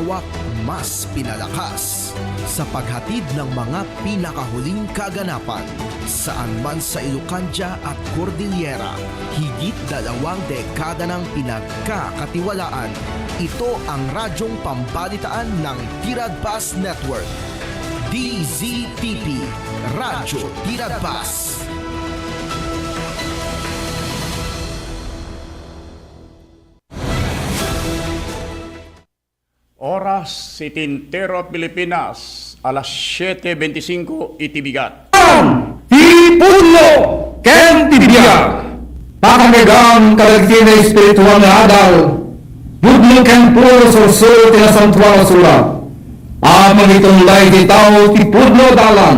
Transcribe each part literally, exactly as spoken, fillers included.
Wak mas pinalakas sa paghatid ng mga pinakahuling kaganapan. Saan man sa Ilocandia at Cordillera, higit dalawang dekada nang pinagkakatiwalaan. Ito ang radyong pambalitaan ng Tiradpas Network. D Z T P, Radyo Tiradpas. Oras iti entero a Pilipinas, alas siete veinticinco iti bigat. Ti pudno ken ti biag. Pakangegam kadagiti naespirituan nga adal, pudno ken pudno sursuro ti Nasantoan a Surat. A mangitulay ti tao ti pudno a dalan,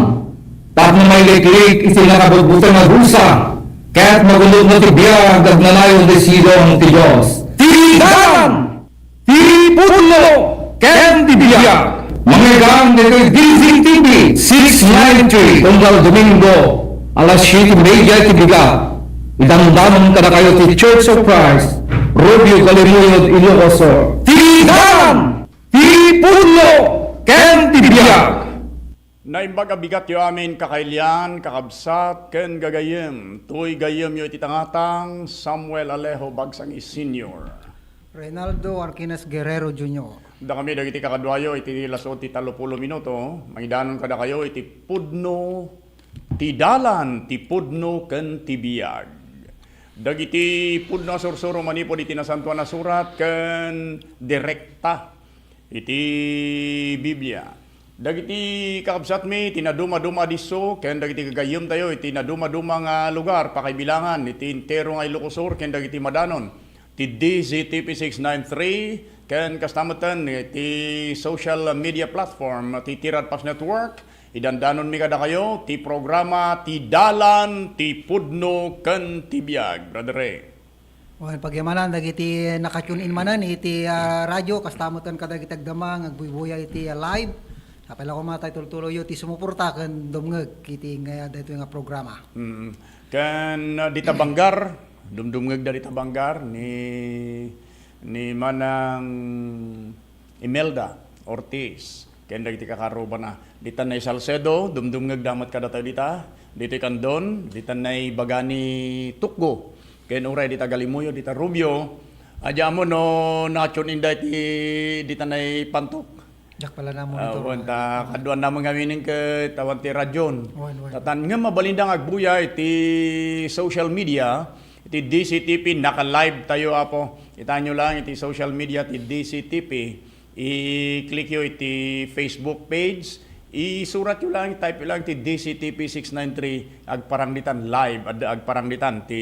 tapno mailiklik iti nakabutbuteng a dusa, ket magunotna ti biag agnanayon ti sidong ti Dios. Ti dalan! Ti pudno ken ti biag. Mangegam ditoy D Z T V six nine three, unggal Domingo, alas siete y media iti bigat. Idandanon kadakayo ti Church of Christ, Rubio Galimuyod, Ilocos Sur. Ti dalan, ti pudno, ken ti biag. Naimbag a bigatyo amin, kakailian, kakabsat, ken gagayyem. Tuy gayyemyo iti tangatang, Samuel Alejo Bagsang Senior. Reynaldo Arquines Guerrero Junior. Dakami dagiti kakaduayo iti lasod ti tallopulo minuto, mangidanon kadakayo iti pudno, ti dalan, ti pudno, ken ti biag. Dagiti pudno a sursuro manipud iti Nasantoan a Surat ken direkta iti Biblia. Dagiti kakabsatmi, iti nadumaduma a disso, ken dagiti gagayyemtayo iti nadumaduma nga lugar, pakaibilangan iti entero nga Ilocos Sur, ken dagiti madanon ti D Z T P six nine three, ken kasta metten iti social media platform ti Tiradpas Network, idandanonmi kadakayo ti programa Ti Dalan, ti Pudno, ken ti Biag. Brother Ray. Wen, pagyamanan dagiti naka-tune in manen iti, ah, radyo, kasta metten kadagiti agdama nga agbuybuya iti, ah, live. Apay la koma tay tultuloyyo ti sumuporta ken dumngeg iti nga daytoy nga programa. Mm. Ken, ah, dita banggar, dumdumngegda dita banggar ni, ni Manang Imelda Ortiz, ken dagiti kakarrubana. Dita nay Salcedo, dumdumngegda met kadatayo dita. Ditoy Candon, dita nay Bagani Tukgo, ken uray dita Galimuyod, dita Rubio. Adi ammo no na-tune in da iti dita nay Pantok. Diak pala na monitor. Ah, wen, ta kaduan naman ngamin ket awan ti radyon. Wen, wen. Tatan ngem mabalinda nga agbuya iti social media, iti D C T P, naka-live tayo, Apo. Itanyo lang iti social media ti D C T P. I-click yo iti Facebook page, isurat yo lang, type yo lang ti D C T P six nine three, agparang ditan live, ad-, agparang ditan ti,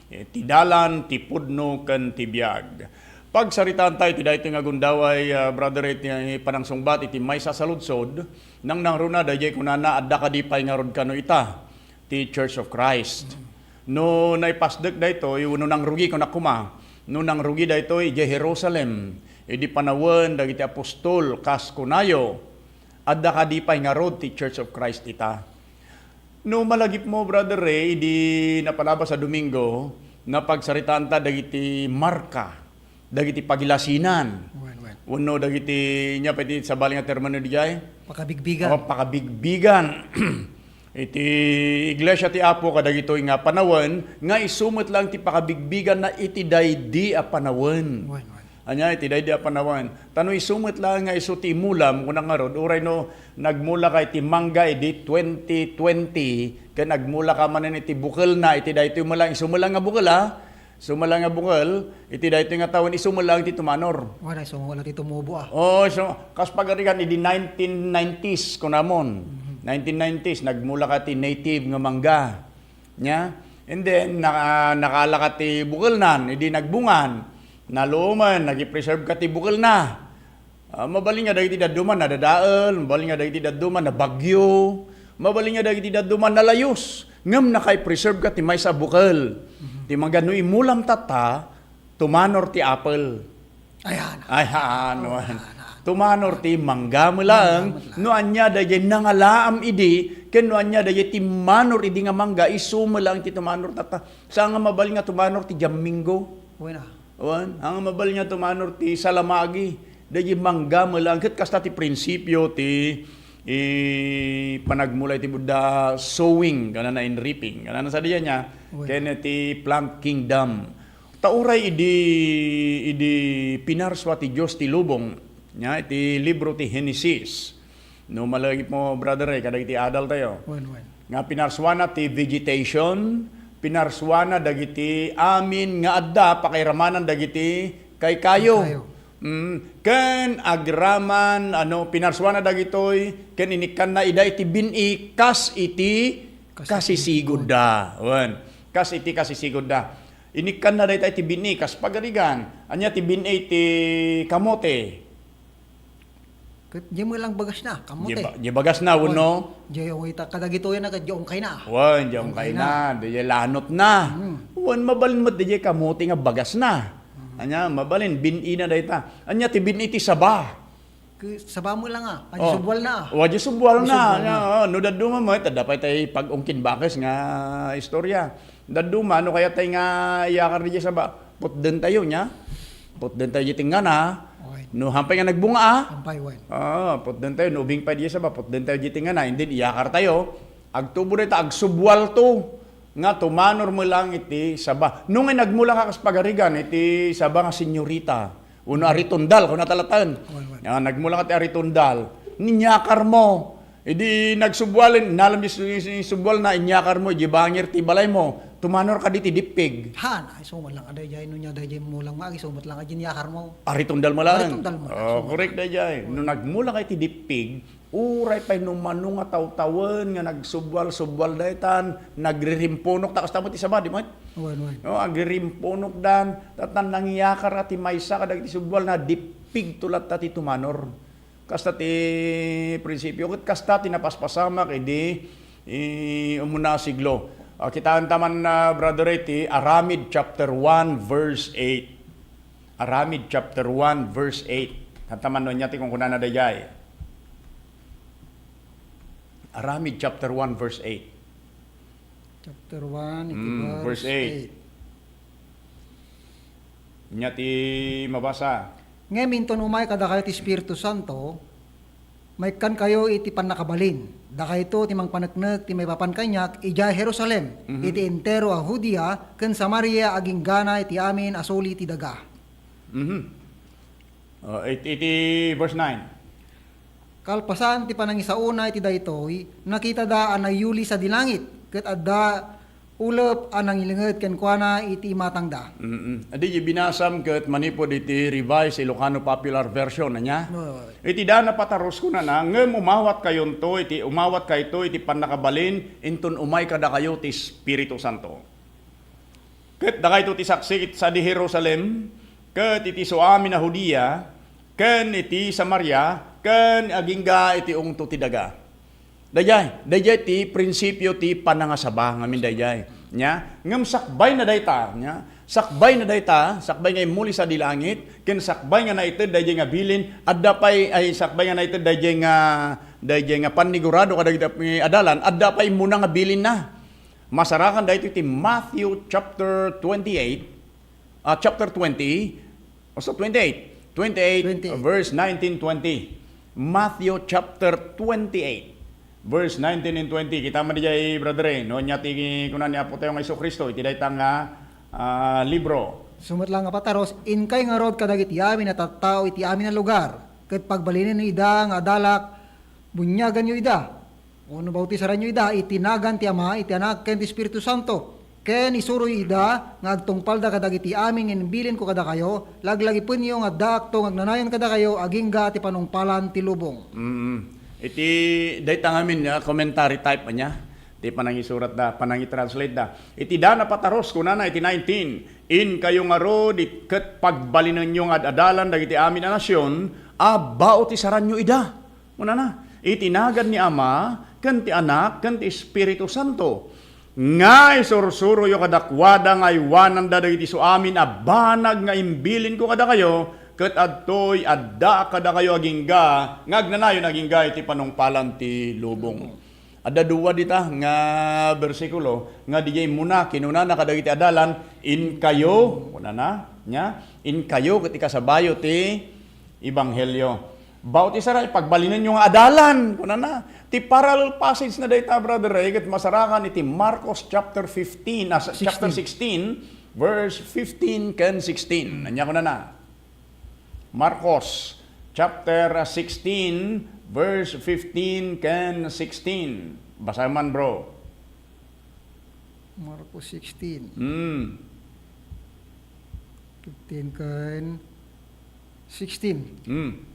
eh, ti dalan, ti pudno, ken ti biag. Pagsaritaan tayo iti daytoy nga gundaway, ah, brother, iti panangsungbat iti maysa a saludsod, nangnangruna daydiay kunana, adda kadi pay ngarud kano ita ti Church of Christ. No naipasdek daytoy, wenno nangrugi, kunak koma, no nangrugi daytoy idiay Jerusalem, idi panawen dagiti apostol, kas kunayo, adda kadi pay ngarud ti Church of Christ ita? No malagipmo, Brother Ray, idi napalabas a Domingo, napagsaritaanta dagiti marka, dagiti pagilasinan. Wen, wen. Wenno dagiti, nia pay ti sabali nga termino diay? Pakabigbigan. O, pakabigbigan. Iti iglesia ti Apo kadagitoy nga panawen, nga isu met laeng ti pakabigbiganna iti daydi a panawen. Wen, wen. Ania, iti daydi a panawen. Ta no isu met laeng nga isu ti imulam, kunak ngarud, uray no nagmulaka iti mangga idi twenty twenty, ken agmulaka manen iti bukelna, iti daytoy met laeng, isu met laeng nga bukel, a? Isu met laeng nga bukel, iti daytoy nga tawen, isu met laeng ti tumanor. Wala, isu met laeng ti tumubo, a. Oo, so, kas pagarigan, idi nineteen nineties, kunamon. Mhm. Nineteen nineties, nagmulaka ti native nga mangga. Nia? And then, naka-, nakalaka ti bukelnan, idi nagbungan, naluomen, nagi-preserve ka ti bukelna. Ah, mabalin nga dagiti dadduma nadadael, mabalin nga dagiti dadduma nabagyo, mabalin nga dagiti dadduma nalayus. Ngem naka-preserve ka ti maysa a bukel. Mhm. Ti mangga no imulam tatta, tumanor ti apple. Ay, haan. Ay, haan, Oh, wan. haan, haan. Tumanor ti mangga met laeng, Mangga met laeng. No ania daydiay nangalaam idi, ken no ania daydiay timmanor idi nga mangga, isu met laeng ti tumanor tatta. Saan nga mabalin nga tumanor ti jamingo? Wen, a. Wen, haan nga mabalin nga tumanor ti salamagi, Daydi mangga met lang, ket kasta ti prinsipio ti, eh, panagmula iti Buddha, sowing, kanana, in reaping. Kanana, sadiay nia, Wen. Ken ti plant kingdom. Ta uray idi, idi pinarsua ti Dios ti lubong, nia, iti libro ti Genesis. No malagipmo, brother, eh, kadagiti adal tayo. Wen, wen. Nga pinarsuana ti vegetation, pinarsuana dagiti amin nga adda pakairamanan dagiti kaykayo. Kaykayo. Mm, ken agraman, ano, pinarsuana dagitoy, ken inikkanna ida iti bin-i kas iti Kas iti kasisigudda. Wen, kas iti kasisigudda. Inikkanna dayta iti bin-i kas pagarigan. Ania ti bin-i ti kamote? Ket diay met lang bagasna, kamote. Diay ba-, diay bagasna, Wen. Wenno? Diay ungkayna, kadagitoy a ket diay ungkayna. Wen, diay ungkayna, diay lanotna. Mm. Wen, mabalin met diay kamote nga bagasna. Mm. Ania, mabalin, bin-ina dayta. Ania ti bin-i ti saba? Ket saba met lang a, adi Oh. Subwalna. O, adi subwalna. Subwalna. Ania, oh, no dadduma met, adda pay tay pag-ungkin bakes nga istorya. Dadduma, no kayat tay nga iyakar diay saba, putden tayo nia. Putden tayo diay tingngana. Wen. No, hampay nga nagbunga, a? Hampay, wen. Oo, putden tayo. No, ubing pay diay saba, putden tayo diay tingngana. And then, iyakar tayo. Agtubo dayta, agsubwal to. Nga tumanor met lang iti saba. No nga nagmula ka kas pagarigan, iti saba nga senyorita. Wenno aritundal, kuna ta latten. Wen, wen. Ah, nagmula ka ti aritundal. Inyakar mo. Idi nagsubwalen, nalam di su-, su-, subwalna, inyakar mo, di bangir ti balay mo. Tumanor ka diti dippig. Han, ay, sumat lang, aday, jay, no nia, aday, jay, mulang nga, agi, sumat lang, agi, inyakar mo. Aritundal mo lang. Aritundal mo lang, Oh, sumat correct lang. Day, jay. No nagmula ka iti dippig, uray pay no mano nga tawtawen nga nagsubwal-subwal daytan, nagririmpunok, ta kasta mo ti saba, di mo? Wen, wen. No, agririmpunok dan, tatan nangyakar a ti maysa kadagiti subwalna, dippig to latta ti tumanor. Kasta ti prinsipio, ket kasta ti napaspasamak idi, i, umuna a siglo. Ah, kitaen ta man, ah, Brother Ray, ti Aramid chapter one, verse eight. Aramid chapter one, verse eight. Kanta man no nia ti kunkunana dayjay. Aramid chapter one, verse eight. Chapter one, iti Mm, verse verse eight. eight. Nia ti mabasa. Ngem inton umay kadakayo ti Espiritu Santo, maikkankayo iti pannakabalin. Dakayto ti mangpaneknek ti maipapan kaniak idiay Jerusalem, Mhm. iti entero a Judea ken Samaria, agingga iti amin a suli ti daga. Mhm. Oh, it-, iti verse nine. Kalpasan ti panangisaona iti daytoy, nakitada a nayuli sadi langit, ket adda ulep a nangilinged kenkuana iti imatangda. Mm-mm. Adi, binasam ket manipud iti Revised Ilocano Popular Version, ania? Oo. Iti da napatarus kunana, ngem umawatkayonto iti, umawatkayto iti pannakabalin, inton umay kadakayo ti Espiritu Santo. Ket dagayto ti saksik sadi Jerusalem, ket iti suamin a Judea, ken iti Samaria, ken agingga iti ungto ti daga. Dayjay, dayjay ti prinsipio ti panangasaba ngamin dayjay. Nia, ngem sakbayna dayta, nia, sakbayna dayta, sakbay nga immuli sadi langit, ken sakbay nga naited dayjay nga bilin, adda pay, ay, sakbay nga naited dayjay nga, dayjay nga pannigurado kadagiti adalan, adda pay immuna nga bilinna. Masarakan daytoy ti Matthew chapter twenty-eight, ah, chapter twenty, also twenty-eight, twenty-eight, Twenty. verse nineteen, twenty. Matthew chapter twenty-eight, verse nineteen and twenty. Kita man dijay, brother, eh, no, nia ti kuna ni Apo tayo nga Jesu-Cristo, iti dayta nga, ah, libro. Sumat lang nga pataros, inkay ngarud kadagiti amin a tattao iti amin a lugar, ket pagbalinenyo ida nga adalak, buniaganyo ida. Wenno bautisaranyo ida iti nagan ti Ama, iti Anak, ken ti Espiritu Santo. Ken isuroyo ida nga agtungpalda kadagiti amin nga imbilinko kadakayo, laglagipenyo nga addaakto nga agnanayon kadakayo agingga ti panungpalan ti lubong. Mm. Iti dayta ngamin, ah, commentary type ania, ti panangisuratda, panangitranslate da. Iti da napatarus, kunana iti nineteen, inkayo ngarud it-, ket pagbalinenyo nga ad-adalan dagiti amin a nasion a bautisaranyo ida. Kunana, iti nagan ni Ama, ken ti Anak, ken ti Espiritu Santo, nga isursuroyo kadakuada nga aywananda dagiti suamin a banag nga imbilinko kadakayo, ket adtoy addaak kadakayo agingga nga agnanayon agingga iti panungpalan ti lubong. Adda dua dita nga bersikulo nga dijay immuna, kinunana kadagiti adalan, inkayo, kunana, nia, inkayo ket ikasabayo ti Ebanghelio. Bautisaran, pagbalinenyo nga adalan, kunana. Ti parallel passage na dayta, Brother Ray, ket masarakan iti Marcos chapter fifteen, ah, chapter sixteen, verse fifteen ken sixteen. Ania kunana? Marcos chapter sixteen, verse fifteen ken sixteen. Basa man, bro. Marcos sixteen. Hmm. Fifteen ken sixteen. Hmm.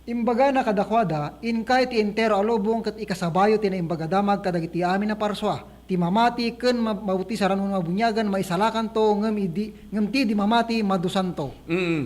Imbagana kadakuada, "Inkay ti entero a lubong ket ikasabayo ti Naimbag a Damag kadagiti amin a parsua. Ti mamati ken ma-, mabautisaran wenno mabuniagan, maisalakanto, ngem idi, ngem ti di mamati, madusanto." Mm.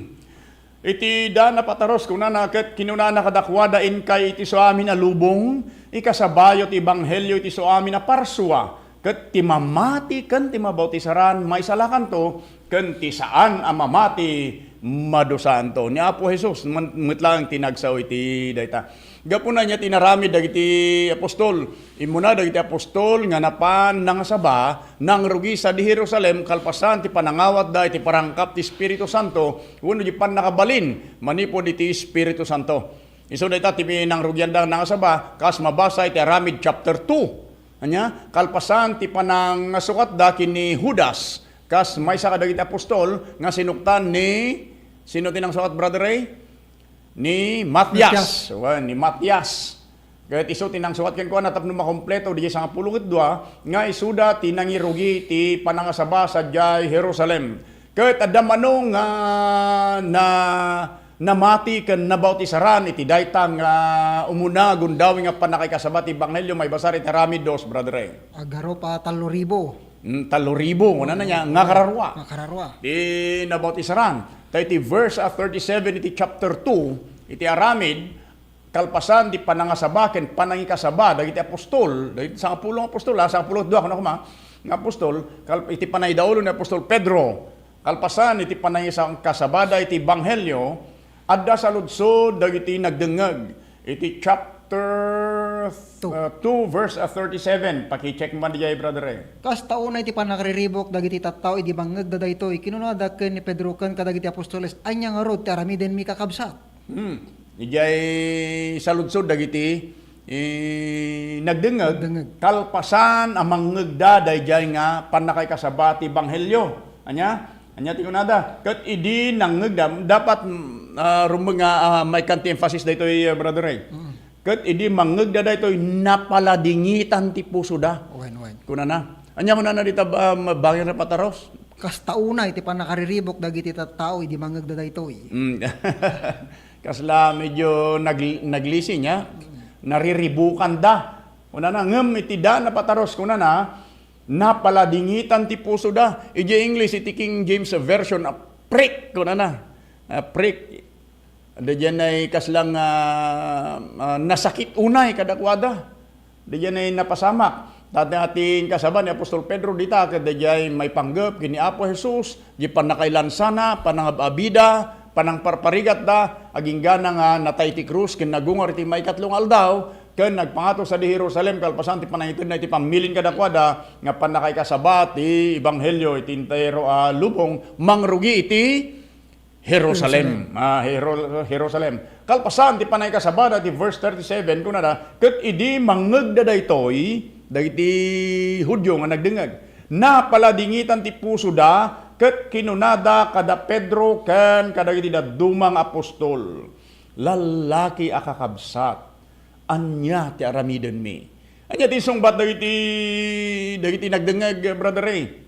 Iti daan a pataros, kunana, ket kinunana kadakuada, "Inkay iti isuamin a lubong, ikasabayo ti ebanghelio iti isuamin a parsua, ket ti mamati ken ti mabautisaran, maisalakanto, ken ti saan a mamati, madusanto." Ni Apo Jesus man-, met laeng ti nagsao iti dayta. Gapuna ania ti inaramid dagiti apostol? Immuna dagiti apostol nga napan nangasaba, nangrugi sadi Jerusalem kalpasan ti panangawatda iti parangkap ti Espiritu Santo wenno di pannakabalin manipud iti Espiritu Santo. Isu dayta ti pinangrugianda nga nangasaba, kas mabasa iti Aramid chapter two. Ania, kalpasan ti panangasukatda ken ni Judas, kas maysa kadagiti apostol nga sinuktan ni, sino ti nangsukat, Brother Ray? Ni Matias. Matias. Wen, ni Matias. Ket isu ti nangsukat kenkuana tapno makompleto diay sangapulo ket dua nga isuda ti nangirugi ti panangasaba sadiay Jerusalem. Ket adda mano nga na, namati ken nabautisaran iti dayta nga umuna a gundaway nga pannakaikasaba ti ebanghelio, maibasar iti Aramid dos, Brother Ray. Agarup a tallo ribu. Mm, tallo ribu, kunana nia, nga kararua. Nga kararua. Ti nabautisaran. Ta iti verse, ah, thirty-seven iti chapter two, iti Aramid, kalpasan ti panangasaba ken panangikasaba dagiti apostol, dagiti sangapulo nga apostol, ah, sangapulo dua, kunak koma, nga apostol, kal-, iti panangidaulo ni apostol Pedro, kalpasan iti panangikasabada iti ebanghelio, adda saludsod dagiti nagdengngeg. Iti chapter, Two. Uh, two, verse, uh, thirty-seven. Pakicheck man diay, Brother Ray. Kasta unay ti pannakariribuk dagiti tattao idi mangngegda daytoy, kinunada ken ni Pedro ken kadagiti apostoles, "Ania ngarud ti aramidenmi, kakabsat?" Hmm. Idiay saludsod dagiti, eh, nagdengngeg, Nagdengngeg. Kalpasan a mangngegda daydiay nga pannakaikasaba ti ebanghelio. Ania? Ania ti kunada? Ket idi nangngegda, dapat, mm, ah, rummeng nga, ah, maikkan ti emphasis daytoy, ah, Brother Ray. Mm. Ket idi mangngegda daytoy, napaladingitan ti pusoda. Wen, wen. Kunana. Ania kunana dita, ah, bangir a pataros? Kasta unay ti pannakariribuk dagiti tattao idi mangngegda daytoy. Mm. Kasla medyo nag-, naglisi nia. Nariribukanda. Kunana, ngem iti daan a pataros, kunana, napaladingitan ti pusoda. Idiay English, iti King James Version, a prick, kunana. A prick. Daydiay kaslang, ah, ah, nasakit unay kadakuada. Daydiay napasamak. Dayta ti inkasaba ni Apostol Pedro dita, ket daydiay maipanggep ken ni Apo Jesus, di pannakailansana, panangab-abida, panangparparigatda, aginggana nga natay ti krus ken nagungar iti maikatlo nga aldaw, ken nagpangato sadi Jerusalem kalpasan ti panangitedna iti pammilin kadakuada nga pannakaikasaba ti ebanghelio iti entero a lubong, mangrugi iti Jerusalem. Jerusalem. Ah, Jero-, Jerusalem. Kalpasan ti pannakaikasabada iti verse thirty-seven, kunada, "Ket idi mangngegda daytoy, dagiti Judio nga nagdengngeg, napaladingitan ti pusoda, ket kinunada kada Pedro ken kadagiti dadduma nga apostol, 'Lallaki a kakabsat, ania ti aramidenmi?'" Ania ti insungbat dagiti, dagiti nagdengngeg, Brother Ray?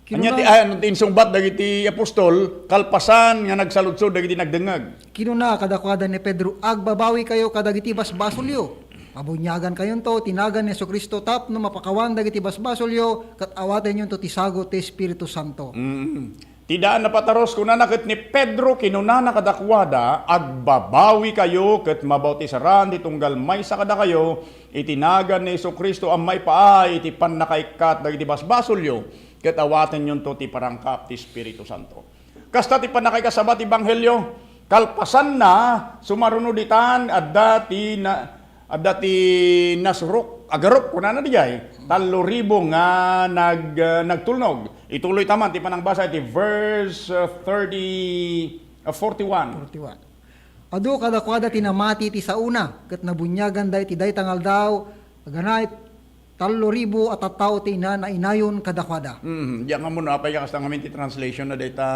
Ania ti, kinuna-, ah, ania ti insungbat dagiti apostol kalpasan nga nagsaludsod dagiti nagdengngeg? Kinuna kadakuada ni Pedro, "Agbabawikayo kadagiti basbasolyo. Pabuniagankayonto ti nagan ni Jesu-Cristo tapno mapakawan dagiti basbasolyo ket awatenyonto ti sagut ti Espiritu Santo." Mm. Ti daan a pataros, kunana ket ni Pedro, kinunana kadakuada, "Agbabawikayo ket mabautisaran ti tunggal maysa kadakayo iti nagan ni Jesu-Cristo a maipaay iti pannakaikkat dagiti basbasolyo, ket awatenyonto ti parangkap ti Espiritu Santo." Kasta ti pannakaikasaba ti ebanghelio. Kalpasanna, sumaruno ditan, adda ti na-, adda ti nasurok, agarup, kunana diay, tallo ribu nga nag-, ah, nagtulnog. Ituloy ta man ti panangbasa iti verse, ah, thirty, Forty-one. Forty-one. Adu kadakuada ti namati iti saona, ket nabuniaganda iti dayta nga aldaw, aganay tallo ribu a tattao ti ina-, nainayon kadakuada. Mm, diak ammo no apay nga kasta ngamin ti translation na dayta,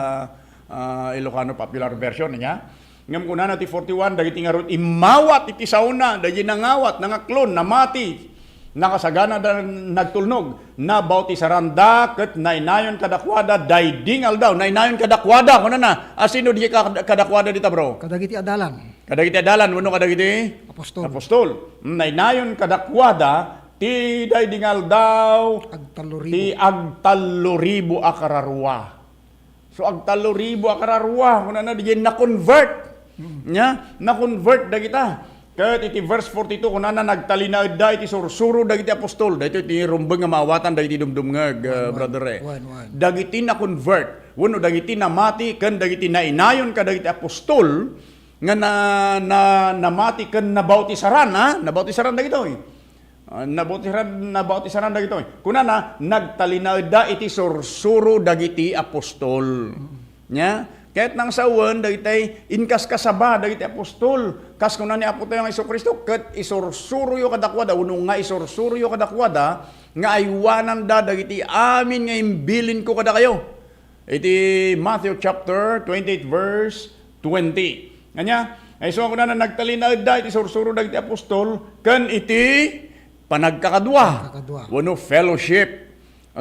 ah, Ilocano Popular Version, nya? Ngem kunana ti forty-one, dagiti ngarud immawat iti saona, dagiti nangawat, nangaklon, namati, nakasaganada nagtulnog, nabautisaranda ket nainayon kadakuada daydi nga aldaw. Nainayon kadakuada, kunana. A sino di kad-, kadakuada dita, bro? Kadagiti adalan. Kadagiti adalan, wenno kadagiti Apostol. Apostol. Mm, nainayon kadakuada ti daydi nga aldaw, Agtallo ribu. Ti agtallo ribu a kararua. So, agtallo ribu a kararua, kunana, diay na-convert. Mm. Nya, na-convert dagita. Ket iti verse forty-two, kunana, nagtalinaedda iti sursuro dagiti apostol. Daytoy ti rumbeng nga maawatan dagiti dumdumngeg, uh, Wen, wen. Brother Ray. Wen, wen. Dagiti na-convert, wenno dagiti namati, ken dagiti nainayon kadagiti apostol, nga na, na, namati ken nabautisaran, ha? Nabautisaran dagitoy. Ah, nabautisaran, nabautisaran dagitoy. Kunana, nagtalinaedda iti sursuro dagiti apostol. Nya? Ket nangsawen dagiti inkaskasaba dagiti apostol. Kas kuna ni Apo tayo nga Jesu-Cristo, ket isursuroyo kadakuada, wenno nga isursuroyo kadakuada, nga aywananda dagiti amin nga imbilinko kadakayo. Iti Matthew chapter twenty-eight, verse twenty. Ania? Ay, so, kunana, nagtalinaedda iti sursuro dagiti apostol ken iti panagkakadua. Panagkakadua. Wenno fellowship.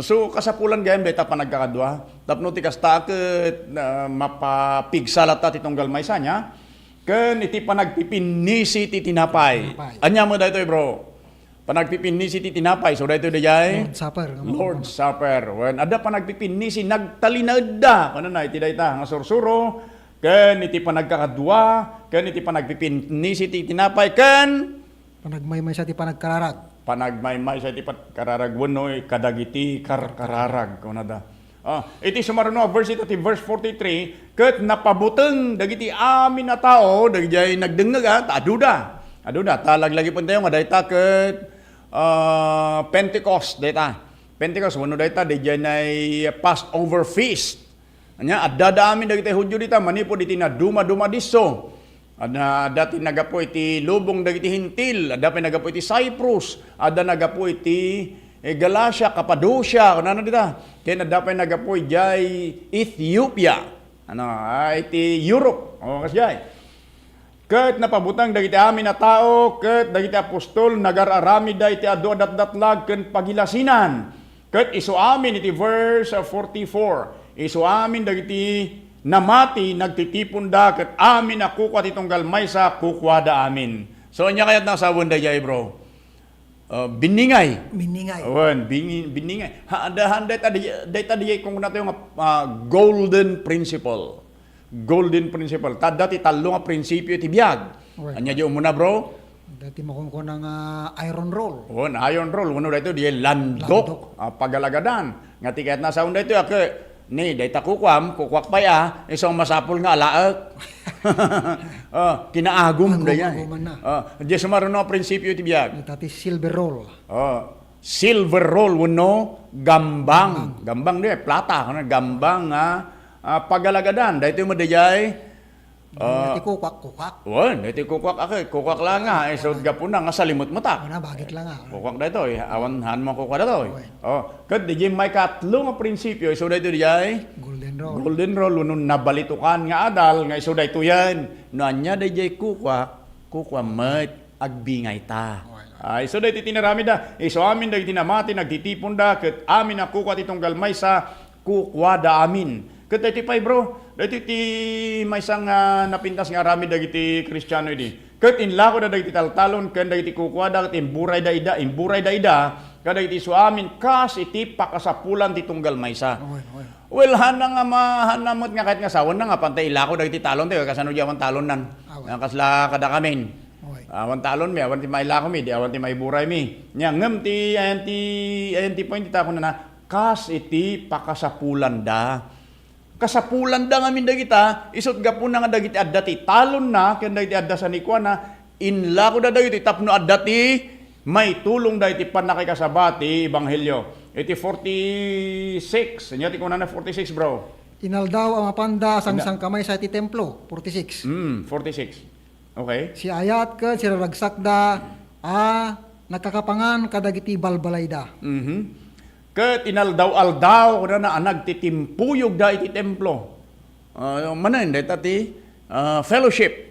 So, kasapulan gayam dayta panagkakadua. Tapno ti kasta ket, ah, mapapigsa latta ti tunggal maysa, nia? Ken iti panagpipinnisi ti tinapay. Tinapay. Ania met daytoy, bro? Panagpipinnisi ti tinapay, so daytoy dayay Lord's Supper, nga Lord's Supper. Wen, adda panagpipinnisi, nagtalinaedda. Kunana, iti dayta nga sursuro, ken iti panagkakadua, ken iti panagpipinnisi ti tinapay, ken Panagmaymaysa ti panagkararag. Panagmaymaysa ti panagkararag, wenno kadagiti karkararag, kunada. Ah, iti sumaruno a verse ita ti verse forty-three, ket napabuteng dagiti amin a tao, dagidiay nagdengngeg, ah, ta aduda. Aduda, ta laglagipen tayo nga dayta ket, ah, Pentecost, dayta. Pentecost, wenno dayta, dagidiay nay Passover feast. Ania, addada amin dagiti Judio dita manipud iti nadumaduma disso. Adda, adda ti naggapu iti lubong dagiti Hentil, adda pay naggapu iti Cyprus, adda naggapu iti, eh, Galacia, Cappadocia, kunana dita. Ken adda pay naggapu idiay Ethiopia. Ano, ah, iti Europe. O, kasdiay. Ket napabutang dagiti amin a tao, ket dagiti apostol nagar-aramidda iti adu a datdatlag ken pagilasinan. Ket isu amin iti verse forty-four, isu amin dagiti namati nagtitiponda, ket amin a kukua ti tunggal maysa kukuada amin. So, ania kayat nga asawen daydiay, bro? Uh, binningay. Binningay. Wen, bingi-, binningay. Ha, da, han, dayta, dayta, dayta, kung kunatayo nga, ah, golden principle. Golden principle. Ta adda ti tallo nga prinsipio iti biag. Wen. Ania di umuna, bro? Dati makunkuna nga iron rule. Wen, iron rule. Wenno daytoy, di landok. Landok. Ah, pagalagadan. Nga ti kayat nga asawen daytoy, ket, ni, dayta kukuam, kukuak pay, ah, isu masapul nga alaek. Ah, kinaagum. Agum, dayay. Aguman na. Ah, di sumaruno a prinsipio iti biag. Dayta ti silver rule. Ah, silver rule wenno gambang. Gambang. Gambang di, plata, ano, gambang nga, ah, pagalagadan. Daytoy met dayay, ah, ti kukuak, kukuak. Wen, daytoy kukuak, ake, kukuak la nga, eh, so, gapuna nga salimetmetak. Una, bagik la nga. Kukuak daytoy, awan han mo kukuak daytoy. Wen. Oh, ket daydiay maikatlo nga prinsipio, isu daytoy daydiay Golden rule. Golden rule, wenno nabalitokan nga adal, nga isu daytoyen. No ania daydiay kukuak, kukuam met, agbingayta. Wen. Ah, isu daytoy ti inaramidda. Isu amin dagiti namati, nagtitiponda, ket amin a kukua ti tunggal maysa, kukuada amin. Ket daytoy pay, bro, daytoy ti maysa nga napintas nga aramid dagiti Kristiano idi. Ket inlakoda dagiti taltalon ken dagiti kukuada ket imburayda ida, imburayda ida kadagiti isu amin kas iti pakasapulan ti tunggal maysa. Wen, wen. Well, hana nga ma-, hana met nga kayat nga asawenna nga apanta ilako dagiti talon tayo, kasano di awan talonnan? Awan. Nga kasla kadakamin. Wen. Awan talonmi, awan ti mailakomi, di awan ti maiburaymi. Nia, ngem ti, ayan ti, ayan ti point ita kunana, kas iti pakasapulanda. Kasapulanda ngamin dagita, isut' gapuna nga dagiti adda ti talonna ken dagiti adda sanikuana, inlakoda dagitoy tapno adda ti maitulongda iti pannakikasaba ti ebanghelio. Iti forty-six, ania ti kunana forty-six, bro? Inaldaw a mapanda a sangsangkamaysa iti templo, forty-six. Mm, forty-six. Okay. Siayaat ken siraragsakda a nagkakapangan kadagiti balbalayda. Mhm. Ket inaldaw-aldaw, kunana, a nagtitimpuyogda iti templo. Ah, manen, dayta ti, ah, fellowship.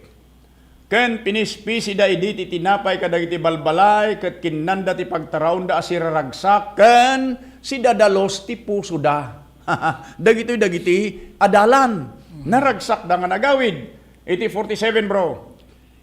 Ken pinispisida idi ti tinapay kadagiti balbalay, ket kinnanda ti pagtaraonda a siraragsak, ken sidadalus ti pusoda. Dagitoy dagiti adalan. Naragsakda nga nagawid. Iti forty-seven, bro.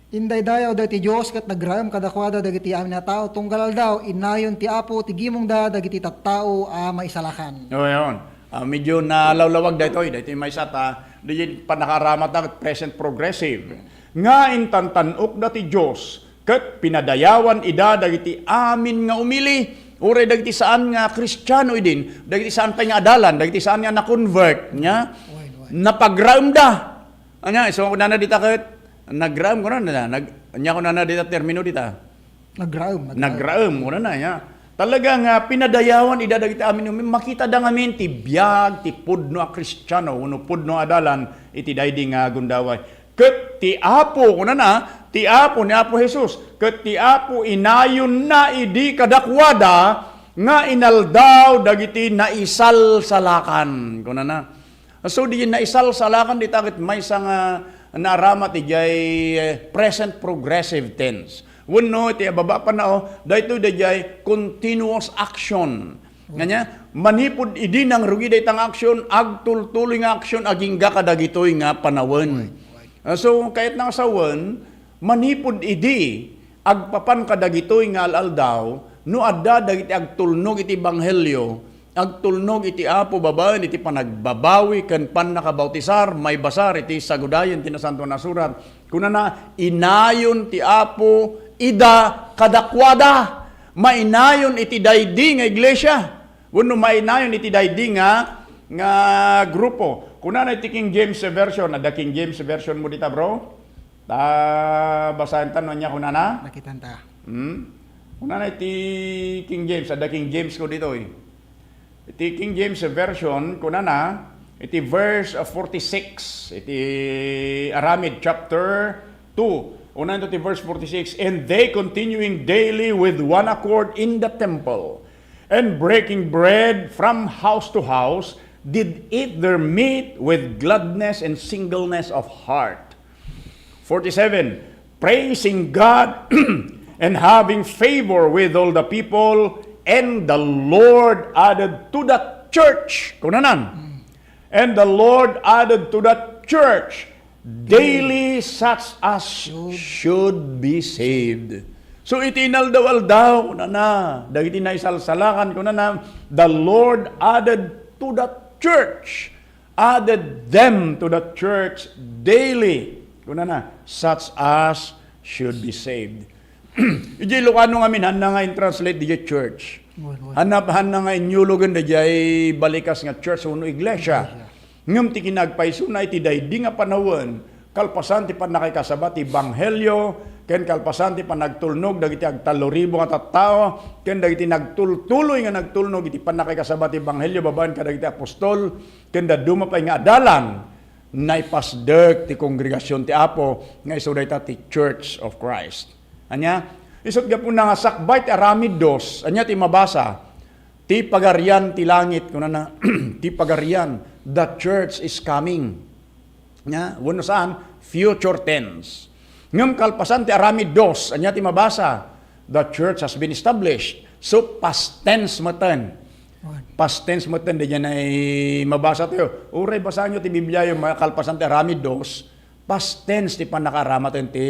Indaydayawda iti Dios ket nagraem kadakuada dagiti amin a tao. Tunggal aldaw, innayon ti Apo ti gimongda dagiti tattao a maisalakan. O, yun. Ah, medyo nalawlawag daytoy. Daytoy maysa ta, di pannakaaramat ta present progressive. Nga intantan-okda ti Dios, ket pinadayawan ida dagiti amin nga umili, uray dagiti saan nga Kristiano idin, dagiti saan pay nga adalan, dagiti saan nga na-convert, nya, Why, why? Napagraemda. Anya, isu kunana dita ket, nagraem, kunana, nag-, anya kunana dita termino dita? Nagraem, nagraem. Nagraem, kunana, nya. Talaga nga pinadayawan ida dagiti amin, makita da ngamin ti biag, ti pudno a Kristiano, wenno pudno a adalan, iti daydi nga gundaway. Ket ti Apo, kunana, ti Apo ni Apo Jesus, ket ti Apo inayonna idi kadakuada nga inaldaw dagiti naisalsalakan, kunana. So, di naisalsalakan dita ket maysa nga naaramat idiay, eh, present progressive tense. Wenno, iti ababa pa na, oh, daytoy daydiay continuous action. Ngania, manipud idi nangrugi dayta nga action, agtultuloy nga action, agingga kadagitoy nga panawen. Ah, so, kayat na nga sawen, manipud idi, agpapan kadagitoy nga al-aldaw, no adda dagiti agtulnog iti ebanghelio, agtulnog iti Apo babaen iti panagbabawi ken pannakabautisar, maibasar iti sagudayen ti Nasantoan a Surat. Kunana, inayon ti Apo ida kadakuada. Mainayon iti daydi nga iglesia. Wenno mainayon iti daydi nga, nga grupo. Kunana iti King James Version. Adda King James Version mo dita, bro? Ta, basaen ta no ania kunana? Nakitanta. Hmm? Kunana iti King James. Adda King James ko ditoy. Iti King James Version, kunana, iti verse, uh, forty-six, iti Aramid chapter two, unayen ti verse forty-six, "And they continuing daily with one accord in the temple, and breaking bread from house to house, did eat their meat with gladness and singleness of heart." Forty-seven, praising God and having favor with all the people, and the Lord added to the church. Kunanan. And the Lord added to the church daily such as should be saved. So, iti inaldaw-aldaw, kunana, dagiti naisalsalakan, kunana, the Lord added to the church added them to the church daily. Kunana, such as should be saved. Iti Ilocano ngamin, hanna nga in-translate di church. Wen, wen. Hanna, hanna nga inyulugen di jay balikas nga church wenno iglesia. Iglesia. Ngem ti kinagpaysona iti daydi nga panawen, kalpasan ti pannakikasaba ti ebanghelio, ken kalpasan ti panagtulnog dagiti agtallo ribu nga tattao, ken dagiti nagtultuloy nga nagtulnog iti pannakikasaba ti ebanghelio babaen kadagiti apostol, ken dadduma pay nga adalan, naipasdek ti kongregasion ti Apo nga isu dayta ti Church of Christ. Ania? Isut' gapuna nga sakbay ti aramid dos, ania ti mabasa? Ti pagarian ti langit, kunana, ti pagarian, the church is coming. Nia? Wenno saan? Future tense. Ngem kalpasan ti aramid dos, ania ti mabasa? The church has been established. So, past tense meten. Wen. Past tense meten, di dyan ay mabasa tayo. Uray basaen nyo ti Biblia yung mga kalpasan ti aramid dos, past tense ti pannakaaramaten ti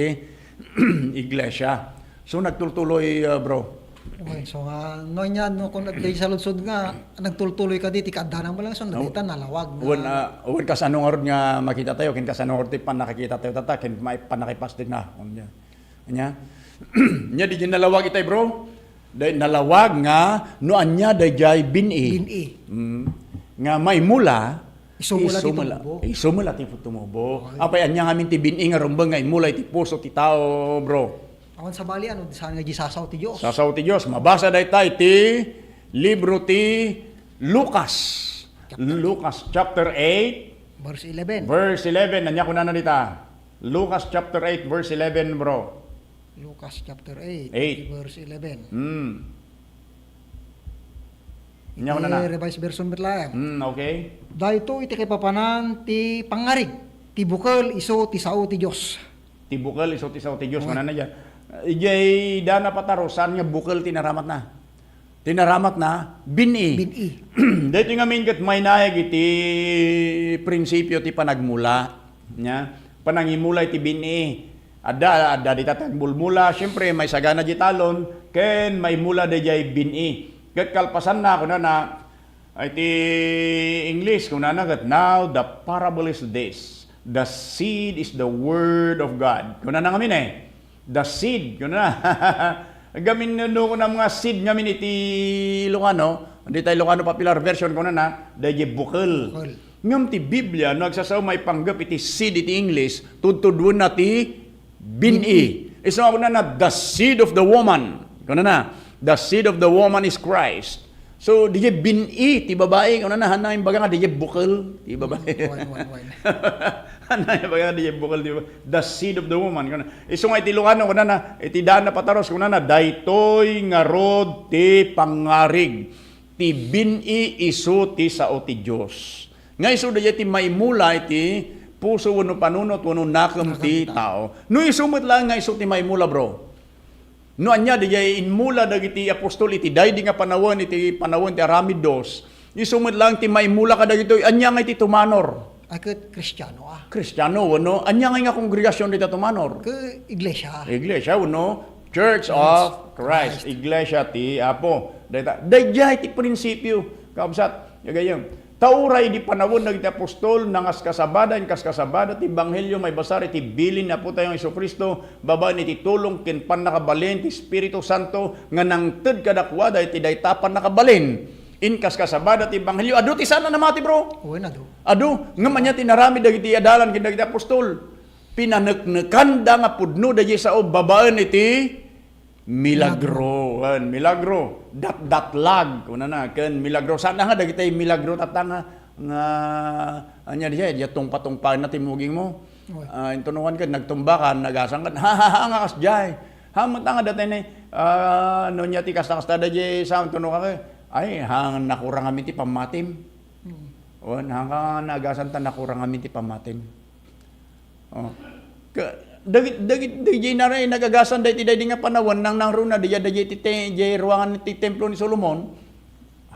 iglesia. So, nagtultuloy, uh, bro. Okay, so, ah, no, nya, no, kung nagdaysa sa lungsod nga, nagtultuloy kadi, ti kaaddanan mo lang, so, nadita, nalawag na. Wen, ah, wen, kasano nga rod nga makita tayo, ken kasano nga rod ti pannakikita tayo, tata, ken may pannakipasdek na. Nya, nya, di nalawag itay, bro. Dahil nalawag nga, no anya dayjay bin-i. Bin-i. Mm. Nga maimula, Isumula ti isumula, tumubo. Isumula ti tumubo. Okay. Apay, anya ngamin ti bin-i nga rumbeng nga imula iti puso ti tao, bro. Awan sabali, ano, saan nga di sasaw ti Dios? Sasaw ti Dios. Mabasa dayta iti libro ti Lucas. Chapter Lucas chapter eight, Verse eleven. Verse eleven, ania kunana dita? Lucas chapter eight, verse eleven, bro. Lucas chapter eight, Eight. verse eleven. Hmm. Ania kunana? Revised version met laeng. Hmm, okay. Daytoy ti kaipapanan ti pangngarig, ti bukel isu ti sao ti Dios. Ti bukel isu ti sao ti Dios, Wen. Kunana dia. Idiay dana patarusan nga bukel ti naramatna. Ti naramatna, bin-i. Bin-i. Daytoy ngamin ket maynayag iti prinsipio ti panagmula. Nia? Panangimula iti bin-i. Adda, adda dita ti agmulmula, siempre, maisagana di talon, ken maimula daydiay bin-i. Ket kalpasanna, kunana, iti English, kunana ket, "Now the parable is this, the seed is the word of God." Kunana ngamin, eh, "The seed," kunana. Ngamin no, no, kunam nga seed ngamin iti Ilocano, dita Ilocano Popular Version, kunana, daydiay bukel. Bukel. Ngem ti Biblia, no agsasao maipanggep iti seed iti English, tudtuduenna ti bin-i. Bin-i. Isu nga kunana, "The seed of the woman." Kunana, "The seed of the woman is Christ." So, daydiay bin-i ti babai, kunana, haanna imbaga nga daydiay bukel ti babai. Mm, wen, wen, wen. Haanna imbaga nga daydiay bukel ti babai. "The seed of the woman." Kunana, isu nga iti Ilocano, kunana, iti daan a pataros, kunana, "Daytoy ngarud ti pangngarig, ti bin-i isu ti sao ti Dios." Nga isu daydiay ti maimula iti puso wenno panunot wenno nakem ti Nakem ti tao. No isu met laeng nga isu ti maimula, bro. No ania daydiay immula dagiti apostol iti daydi nga panawen, iti panawen ti aramid dos, isu met laeng ti maimula kadagitoy. Ania nga iti tumanor? Ay, ket Kristiano, ah. Kristiano, wenno ania nga nga kongregasion dita tumanor? Ket iglesia. Iglesia, wenno Church of Christ. Christ. Iglesia ti Apo. Dayta, daydiay ti prinsipio, kabsat, gagayyem. Ta uray idi panawen dagiti apostol, nangaskasabada, inkaskasabada ti ebanghelio maibasar iti bilin ni Apotayo nga Jesu-Cristo, babaen iti tulong ken pannakabalin ti Espiritu Santo nga nangted kadakuada iti dayta a pannakabalin. Inkaskasabada ti ebanghelio. Adu ti saan a namati, bro? Wen, adu. Adu. Ngem ania ti inaramid dagiti adalan ken dagiti apostol? Pinaneknekanda nga pudno daydiay sao babaen iti milagro. Milagro. Wen, milagro. Datdatlag, kunana, ken milagro. Saan nga dagiti milagro tatta nga, nga, ania diay, diay tungpa-tungpaenna ti mugingmo. Oy. Ah, intunokan ket nagtumba ka, nagasan ket, ha, ha, ha, nga kasdiay. Ha, met nga dayta ni, ah, no ania ti kasta-kasta daydiay sao, intunokan ket, ay, ha, nakurang amin ti pammatim. Mm. Wen, ha, nga nagasan ta nakurang amin ti pammatim. Oh. Ka-, dagit-, dagit-, daydiay nara-, nagagasan daydi, daydi nga panawen, nangnangruna, daydiay, daydiay ti te-, daydiay ruangan ti templo ni Solomon,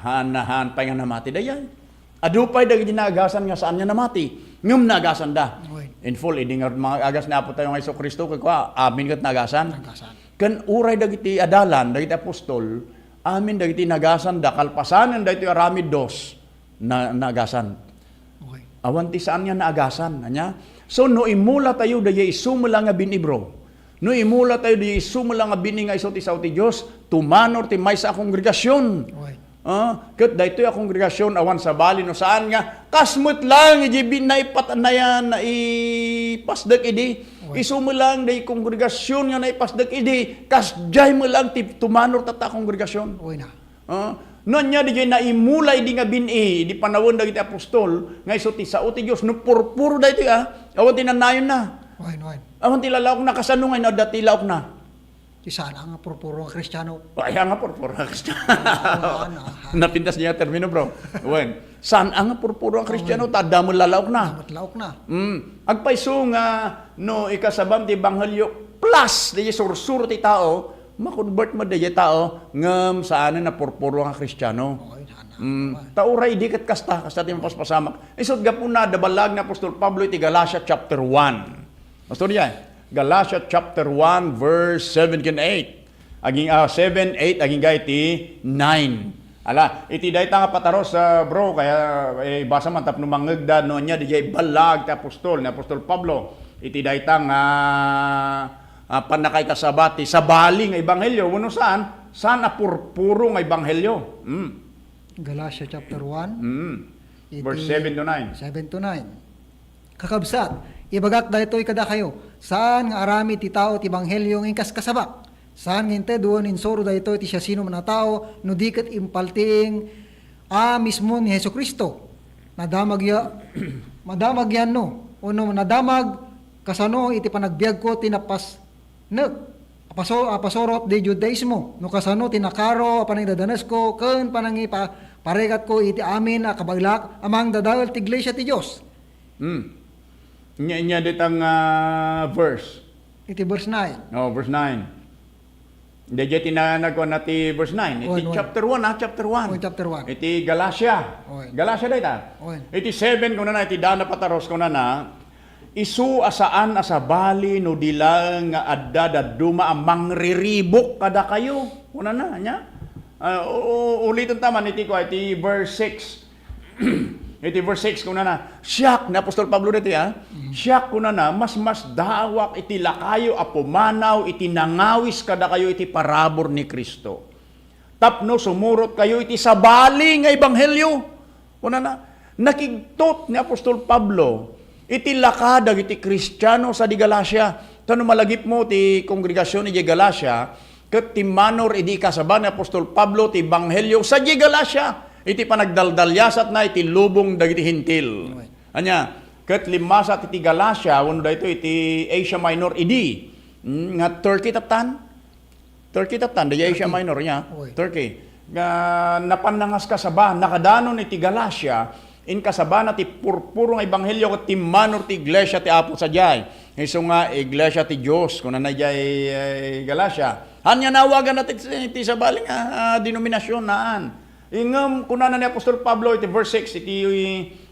haan, haan pay nga namati daydiay. Adu pay dagiti naagasan nga saan nga namati, ngem naagasanda. Oy. In full, idi nga mga agas ni Apotayo nga Jesu-Cristo, kua, amin ket naagasan. Naagasan. Ken uray dagiti adalan, dagiti apostol, amin dagiti naagasanda, kalpasanen daytoy aramid dos, na, naagasan. Okay. Awan ti saan nga naagasan, ania? So, no immulatayo daydiay isu met laeng nga bin-i, bro. No immulatayo daydiay isu met laeng nga bin-i nga isu ti sao ti Dios, tumanor ti maysa a kongregasion. Okay. Ah, ket daytoy a kongregasion, awan sabali no saan nga, kas met laeng idi bin-, naipat-, naya-, naipasdek idi. Okay. Isu met laeng daydiay kongregasion nga naipasdek idi, kasdiay met laeng ti tumanor tatta a kongregasion. Okay na. Ah, no ania daydiay naimula idi nga bin-i, idi panawen dagiti apostol, nga isu ti sao ti Dios, no purpuro daytoy, ah, awan ti nannayonna. Wen, wen. Awan ti lalaokna, kasano nga inadda ti laokna? Ti saan nga purpuro nga Kristiano. Ay, nga purpuro nga Kristiano. Awan, ah. Napintas niya termino, bro. Wen. Saan nga purpuro nga Kristiano, Awan. Ta adda met lalaokna. Adda met laokna. Mm. Agpayso nga, no, ikasabam ti ebanghelio, plus, daydiay sursuro ti tao, makonbert met daydiay tao, ngem saanen a purpuro nga Kristiano. Okay, sana. Mm. Ta uray idi ket kasta, kasta ti mapaspasamak. Isut' gapuna, adda ballaag ni Apostol Pablo iti Galacia chapter one. Pastor Jan, Galacia chapter one, verse seven ken eight. Aging, ah, seven, eight, agingga iti nine. Ala, iti dayta nga pataros, ah, bro, kaya, eh, ibasa man tapno mangngegda no ania daydiay ballaag ti apostol, ni Apostol Pablo. Iti dayta nga, ah, pannakaikasaba ti sabali nga ebanghelio, wenno saan? Saan a purpuro nga ebanghelio? Mm. Galacia chapter one, Mm. iti Verse seven to nine. seven to nine. Kakabsat, ibagak daytoy kadakayo, saan nga aramid ti tao ti ebanghelio nga inkaskasabak. Saan nga inted wenno insuro daytoy ti siasinoman a tao, no di ket impaltiing a mismo ni Jesu-Cristo. Nadamagyo, Madamag yan, no? Wenno nadamag kasano iti panagbiagko ti napasnek a paso-, a pasurot ti Judaismo, no kasano ti nakaro a panangidadanesko ken panangipa-, parigatko iti amin a kabaelak a mangdadael ti iglesia ti Dios. Hmm. Nya, nya ditang, ah, verse. Iti verse nine. Oh, verse nine. Daydiay ti na-, nagkuan na ti verse nine. Iti Wen, wen. chapter one, ah, chapter one. Wen, chapter one. Iti Galatia. Wen. Galatia dayta. Wen. Iti seven, kunana, iti dana pataros, kunana, "Isu a saan a sabali no di laeng nga adda dadduma a mangriribuk kadakayo." Kunana, nya? Ah, u-, u-, uliten ta man iti kua, iti verse six. Iti verse six, kunana, "Siak," ni apostol Pablo daytoy, ah, Mm. "Siak," kunana, "masmasdawak iti lakayo a pumanaw iti nangawis kadakayo iti parabur ni Cristo, tapno sumurotkayo iti sabali nga ebanghelio." Kunana, nakigtot ni apostol Pablo iti laka dagiti Kristiano sadi Galacia. Ta no malagipmo ti kongregasion idiay Galacia, ket timmanor idi ikasaba ni apostol Pablo ti ebanghelio sadiay Galacia iti panagdaldaliasatna iti lubong dagiti Hentil. Amen. Ania, ket limmasat iti Galacia wenno daytoy iti Asia Minor idi, mm, nga Turkey tattan? Turkey tattan, daydiay Asia Turkey. Minor nia, Oy. Turkey. Nga napan nangaskasaba, nakadanon iti Galacia, inkasabana ti purpuro nga ebanghelio ket timmanor ti iglesia ti Apo sadiay. Isu nga iglesia ti Dios, kunana idiay, eh, Galacia. Haan nga nawaganna ti, ti sabali nga, ah, denominasion, naan. Ngem kunana ni apostol Pablo iti verse six iti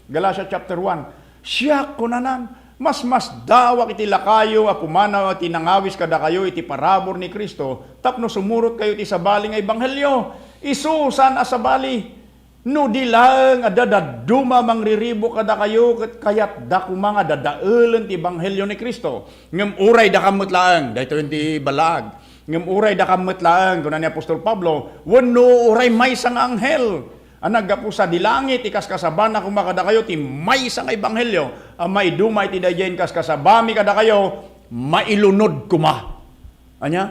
Galatia chapter one, "Siak," kunanan, "masmasdawak iti lakayo a pumanaw iti nangawis kadakayo iti parabur ni Cristo tapno sumurotkayo iti sabali nga ebanghelio. Isu saan a sabali. No di laeng adda dadduma a mangriribuk kadakayo ket kayatda koma nga dadaelen ti ebanghelio ni Cristo. Ngem uray dakam met laeng," daytoy ti balag. "Ngem uray dakam met laeng," kuna ni apostol Pablo, "wenno uray maysa nga anghel a naggapu sadi langit, ikaskasabana koma kadakayo ti maysa nga ebanghelio a maiduma iti daydiay inkaskasabami kadakayo, mailunod koma." Ania?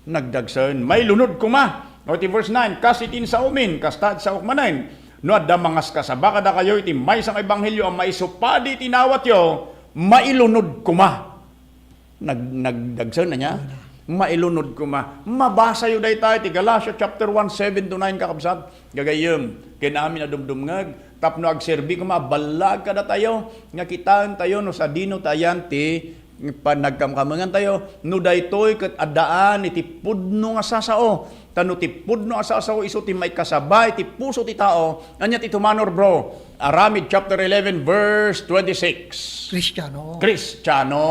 Nagdagsen, mailunod koma. O, iti verse nine, "Kas iti insaomin, kasta ti saok manen. No adda mangaskasaba kadakayo iti maysa nga ebanghelio a maisupadi iti inawatyo, mailunod koma." Nag-, nagdagsen, ania? Mailunod koma. Mabasayo dayta iti Galatia chapter one, seven to nine, kakabsat. Gagayyem, ken amin a dumdumngeg, tapno agserbi koma a ballag kadatayo, nga kitaentayo no sadino ti ayan ti panagkamkamengantayo, no daytoy ket addaan iti pudno nga sasao. Ta no ti pudno a sasao isu ti maikasaba iti puso ti tao, ania ti tumanor, bro? Aramid chapter eleven, verse twenty-six. Kristiano. Kristiano.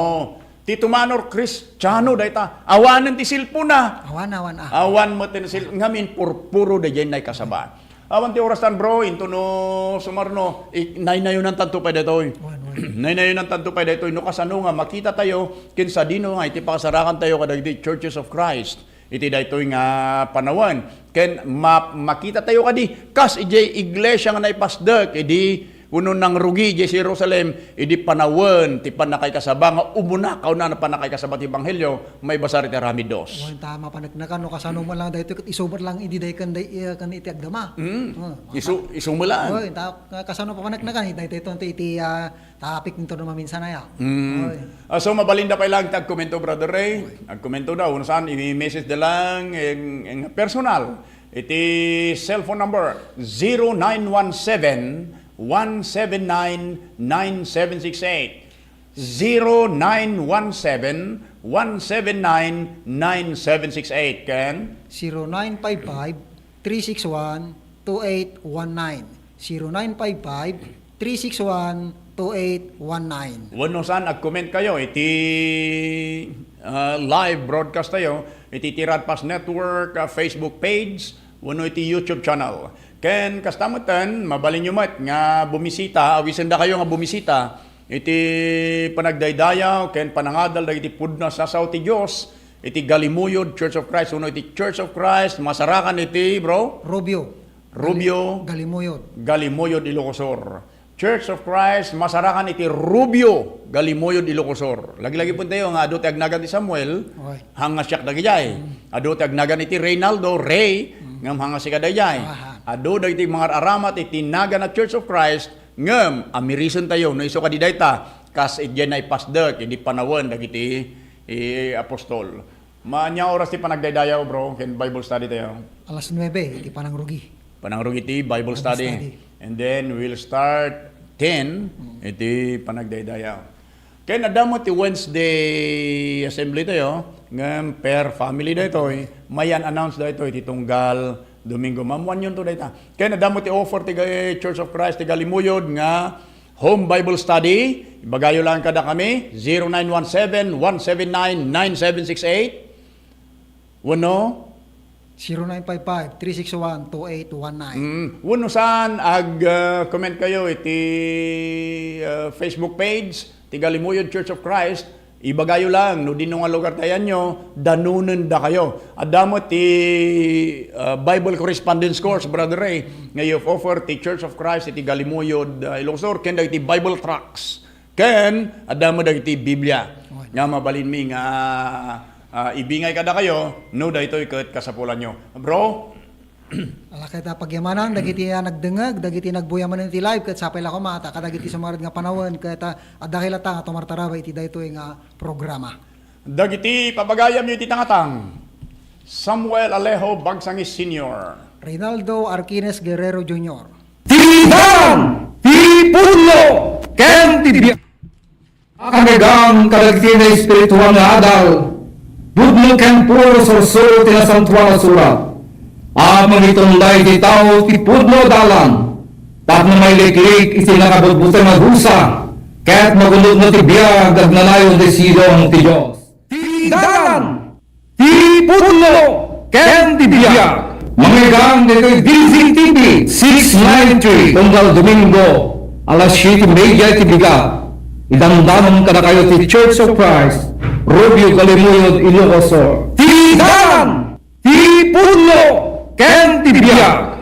Ti tumanor, Kristiano dayta. Awanen ti cellphone-na. Awan, awan, ah. Awan met ti sil-, ngamin purpuro daydiay naikasaba. Awan ti orastan, bro, into no sumarno, i-, naynayonantanto pay daytoy. Wen, wen. Naynayonantanto pay daytoy. No kasano nga makitatayo, ken sadino nga iti pakasarakantayo kadagiti Churches of Christ iti daytoy nga panawen. Ken ma-, makitatayo kadi, kas idiay iglesia nga naipasdek, idi wenno nangrugi idiay Jerusalem, idi panawen ti pannakaikasaba nga umuna, kauna nga pannakaikasaba ti ebanghelio, maibasar iti aramid dos. Wen, ta mapaneknekan no kasano met lang daytoy ket isu met lang idi dayken day-, eh, ken iti agdama. Mm. Oh, isu, isu met lang. Wen, ta kasano mapaneknekan, daytoy iti, ah, topic nito no maminsan aya. Mm. Wen. Ah, so, mabalinda pay lang ti agkomento, Brother Ray. Wen. Agkomento daw, no saan, i-message da lang ing, ing personal. Iti cellphone number, zero nine one seven, one seven nine, nine seven six eight. Zero nine one seven, one seven nine, nine seven six eight, ken? Zero nine five five, three six one, two eight one nine. Zero nine five five, three six one, two eight one nine. Wenno saan, ag-comment kayo iti, ah, live broadcast tayo, iti Tirad Pass Network, ah, Facebook page, wenno iti YouTube channel. Ken kasta metten, mabalinyo met nga bumisita, awisendakayo nga bumisita iti panagdaydayaw ken panangadal dagiti pudno a sasao ti Dios iti Galimuyod Church of Christ wenno iti Church of Christ, masarakan iti, bro? Rubio. Rubio. Galimuyod. Galimuyod, Ilocos Sur. Church of Christ, masarakan iti Rubio, Galimuyod, Ilocos Sur. Lagi-lagi pon tayo nga adu ti agnagan ti Samuel, Okay. Hanga siak dagidiay. Mm. Adu ti agnagan iti Reynaldo, Ray, Mm. ngem hanga sika dagidiay. Aha. Adu dagiti mangar-aramat iti nagan a Church of Christ, Ngem, amirisentayo, no isu kadi dayta, kas idiay naipasdek, idi panawen dagiti, eh, apostol. Maania oras ti panagdaydayaw, bro, ken Bible study tayo? Alas nuebe, iti panangrugi. Panangrugi ti Bible Bible study. study. And then, we'll start ten, Mm. iti panagdaydayaw. Ken adda met ti Wednesday assembly tayo, ngem per family daytoy, mayan announce daytoy ti tunggal Domingo. Maammoanyon to dayta. Ken adda met ti offer ti ga-, Church of Christ ti Galimuyod nga home Bible study. Ibagayo lang kada kami, zero nine one seven, one seven nine, nine seven six eight. Wenno? Zero nine five five, three six one, two eight one nine. Mm. Wenno saan, ag, ah, comment kayo iti, ah, Facebook page ti Galimuyod Church of Christ. Ibagayo lang, no dino nga lugar ti ayanyo, danonendakayo. Adda met ti, ah, Bible correspondence course, Brother Ray, nga you offer ti Church of Christ iti Galimuyod, ah, Ilocos Sur, ken dagiti Bible tracts. Ken adda met dagiti Biblia Wen. nga mabalinmi nga, ah, ibingay kadakayo, no daytoy ket kasapulanyo. Bro? Ala ket, ah, pagyamanan dagiti, ah, nagdengngeg, dagiti nagbuya manen iti live, ket sapay la koma ta kadagiti sumaruno nga panawen, ket, ah, adda kay latta nga tumartarabay iti daytoy nga programa. Dagiti pabagayamyo iti tangatang, Samuel Alejo Bagsangis Senior. Reynaldo Arquines Guerrero Junior. Ti dalan, ti pudno, ken ti biag. Akangegan kadagiti naespirituan nga adal, pudno ken puro sursuro ti Nasantoan a Surat a mangitunda iti tao ti pudno a dalan tapno mailiklik iti nakabutbuteng a dusa ket magunotno ti biag agnanayon ti sidong ti Dios. Ti dalan, ti pudno, ken ti biag. Mangeggang ditoy D Z T V six nine three, tunggal Domingo, alas siete media iti bigat. Idandanon kadakayo ti Church of Christ, Rubio Galimuyod, Ilocos Sur. Ti dalan, ti pudno, ken ti biag.